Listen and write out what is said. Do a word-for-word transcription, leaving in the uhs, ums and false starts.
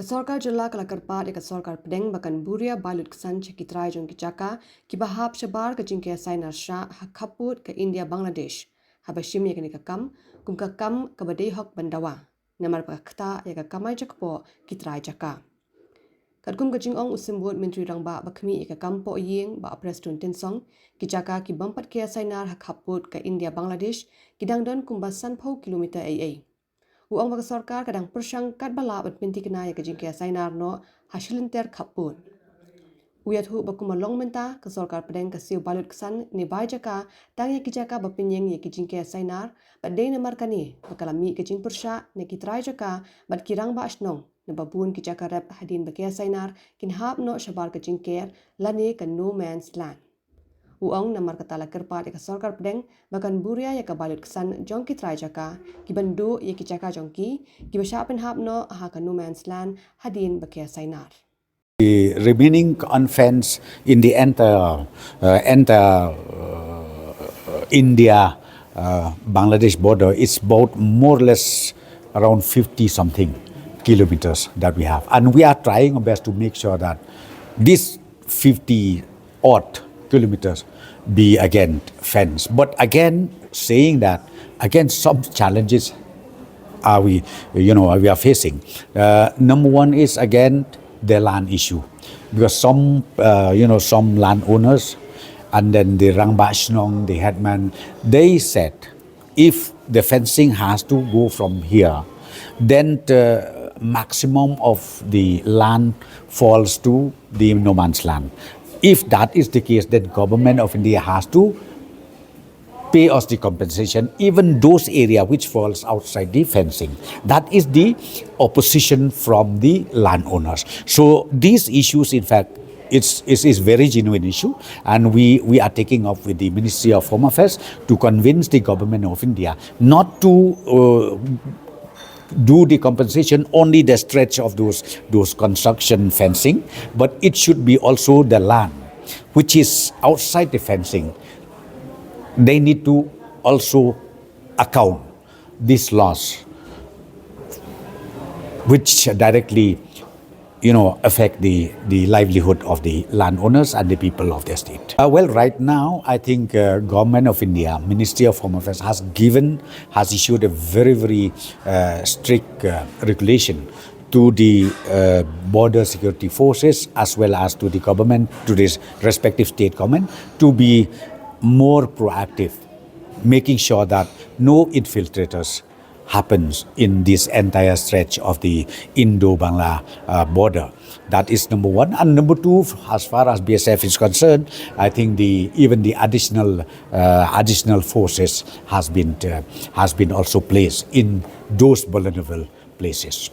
Ka sorkar jylla ka la kyrpad ïa ka sorkar pdeng ba kan buh ïa bai lut ksan sha ki trai jong ki jaka kiba hap shabar ka jingker sainar shah ha khappud ka India Bangladesh, haba shim ïa kane ka kam kum ka kam kaba dei hok ban dawa, namar ba ka ktah ïa ka kamai jakpoh ki trai jaka. Katkum ka jingong u symbud Myntri Rangbah ba khmih ïa ka kam poh ïing, Bah Prestone Tynsong, ki jaka ki bym pat ker sainar ha khappud ka India Bangladesh ki dang don kumba sanphew kilometer eiei. U ong ba ka sorkar ka dang pyrshang katba lah ban pynthikna ïa ka jingker sainar noh ha shilynter khappud. U ïathuh ba kumba long mynta ka sorkar pdeng ka siew bai lut ksan ne bai jaka tang ïa ki jaka ba pynïeng ïa ki jingker sainar, bad dei namar kane ba ka la mih ka jingpyrshah na ki trai jaka bad ki rangbah shnong, naba bun ki jaka rep hadien ba ker sainar kin hap noh shabar ka jingker lane ka no man's land. U ong namar kata la kyrpad ïa ka sorkar pdeng ba kan buh ïa ka bai lut ksan jong ki trai jaka ki ban duh ïa ki jaka jong ki kiba shah pynhap noh ha ka no man's land hadien ba ker sainar. The remaining unfenced in the entire, uh, entire uh, India uh, Bangladesh border is about more or less around fifty something kilometers that we have. And we are trying our best to make sure that this fifty odd kilometers be again fenced. But again, saying that, again, some challenges are we, you know, we are facing. Uh, number one is again the land issue, because some, uh, you know, some landowners and then the Rangbah Shnong, the headman, they said if the fencing has to go from here, then the maximum of the land falls to the no man's land. If that is the case, then Government of India has to pay us the compensation, even those area which falls outside the fencing. That is the opposition from the landowners. So these issues, in fact, it's, it's, is very genuine issue, and we, we are taking up with the Ministry of Home Affairs to convince the Government of India not to uh, do the compensation only the stretch of those, those construction fencing, but it should be also the land which is outside the fencing. They need to also account this loss, which directly, you know, affect the, the livelihood of the landowners and the people of the state. Uh, well, right now, I think uh, Government of India, Ministry of Home Affairs has given, has issued a very, very uh, strict uh, regulation to the uh, border security forces as well as to the government, to this respective state government, to be more proactive, making sure that no infiltrators happens in this entire stretch of the Indo-Bangla uh, border. That is number one. And number two, as far as B S F is concerned, I think the, even the additional uh, additional forces has been uh, has been also placed in those vulnerable places.